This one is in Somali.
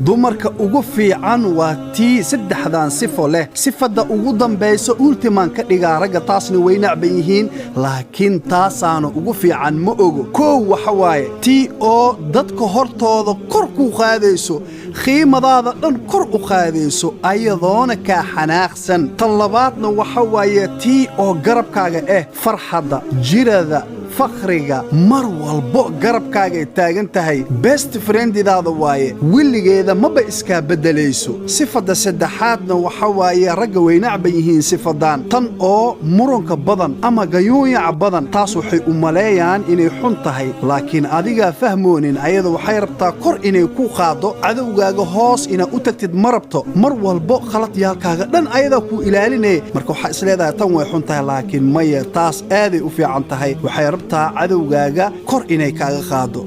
Dumarka ugu fiican waa tii saddexdan sifo leh. Sifadda ugu dambayso ultimaan ka dhigaa. Ragga taasna way nacban yihiin, laakiin taasaana ugu fiican. Ma ogo. Koow waxa waaye tii oo dadka hortooda kor kuu qaadayso, qiimadaada dhan kor u qaadayso, ayadoona kaa xanaaqsan. Tan labaadna waxa waaye tii oo garabkaaga ah, farxadda, jirada, fakhriga, mar walbo garabkaagay taagan tahay. Best friendidaada waaye, weligeeda maba iskaa beddelayso. Sifadda saddexaadna waxa waaye, ragga way nacban yihiin sifadan, tan oo muranka badan ama gayuunyaca badan. Taas waxay u maleeyaan inay xun tahay, laakiin adigaa fahmoonin. Ayada waxay rabtaa kor inay ku qaaddo, cadowgaaga hoos inaad u tagtid ma rabto. Mar walbo khaladyaalkaaga dhan ayadaa kuu ilaalinaya. Marka waxaa isleedahay tan way xun tahay, laakiin maya, taas aaday u fiican tahay. Waxay rabtaa cadowgaaga kor inay kaaga qaado.